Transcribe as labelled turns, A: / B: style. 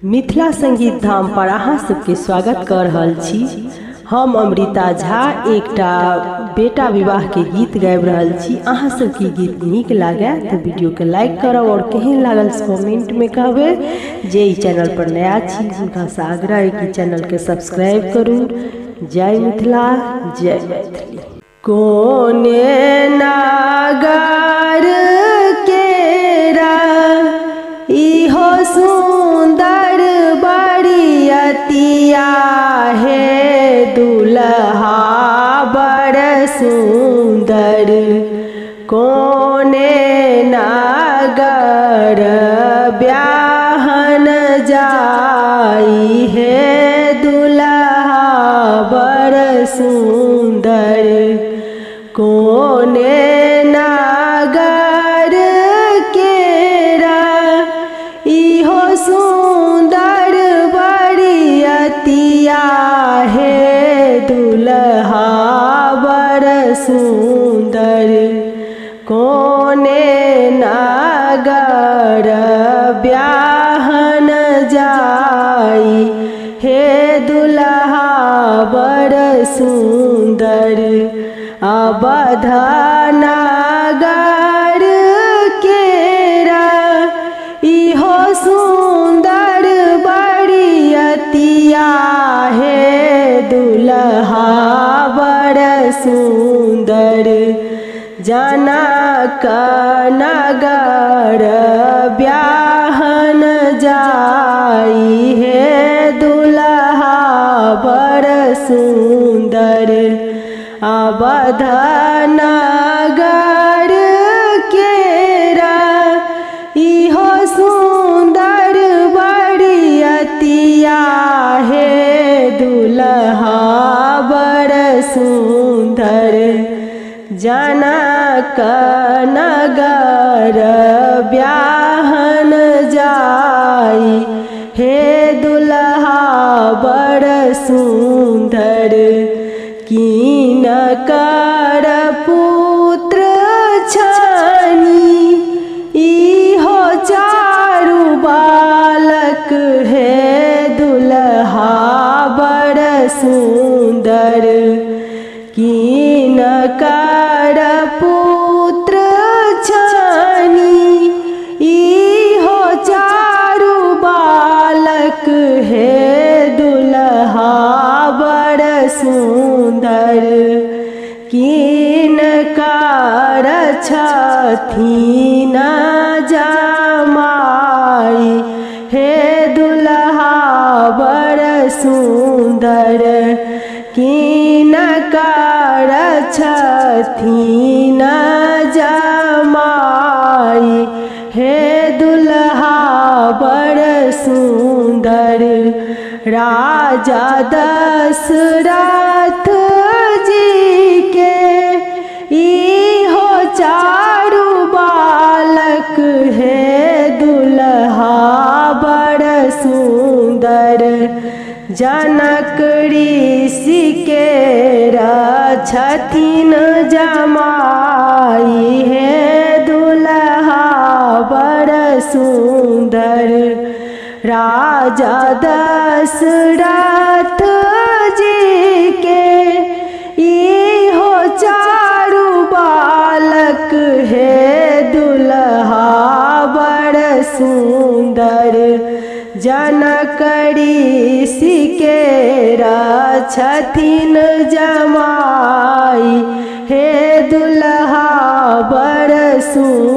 A: मिथिला संगीत धाम पर अहाँ सबके स्वागत कर रहल छी। हम अमृता झा एकटा बेटा विवाह के गीत गाबि रहल छी। अहाँ सबके गीत नीक लागे तो वीडियो के लाइक करब और केहन लागल कमेंट में कहबै। जे ई चैनल पर नया छी हुनका से आग्रह है कि चैनल के सब्सक्राइब करू। जय मिथिला, जय मैथिली। कोने नागर केरा इहो सुंदर बरियतिया हे दुल्हा बड़ सुंदर। कोने नागर ब्याहन जाई हे दुल्हा बड़ सुंदर। कोने नागर केरा इहो सुंदर बरियतिया हे दुल्हा बड़ सुंदर। कोने नागर ब्याहन जाई हे दुल्हा बड़ सुंदर। अवध नागर केरा इहो सुंदर बरियतिया हे दुल्हा बड़ सुंदर। जनक नगर ब्याहन जाई हे दुल्हा बड़ सुंदर। अवध नगर केरा इहो सुंदर बरियतिया हे दुल्हा बड़ सुंदर। जनक नगर ब्याहन जाई हे दुल्हा बड़ सुंदर। कीन कर पुत्र छानी इहो चारु बालक हे दुल्हा बड़ सुंदर। कीन कर पुत्र छानी इहो चारु बालक हे दुल्हा बड़ सुंदर। कीन कर छथिन जमाई हे दुल्हा बड़ सुंदर। कीन कर छथिन जमाई हे दुल्हा बड़ सुंदर। राजा दशरथ जी के इहो चारु बालक हे दुल्हा बड़ सुंदर। जनक ऋषि के छथिन जमाई हे दुल्हा बड़ सुंदर। राजा दशरथ जी के इहो चारु बालक हे दुल्हा बड़ सुंदर। जनक ऋषि के छथिन जमाई हे दुल्हा बड़ सुंदर।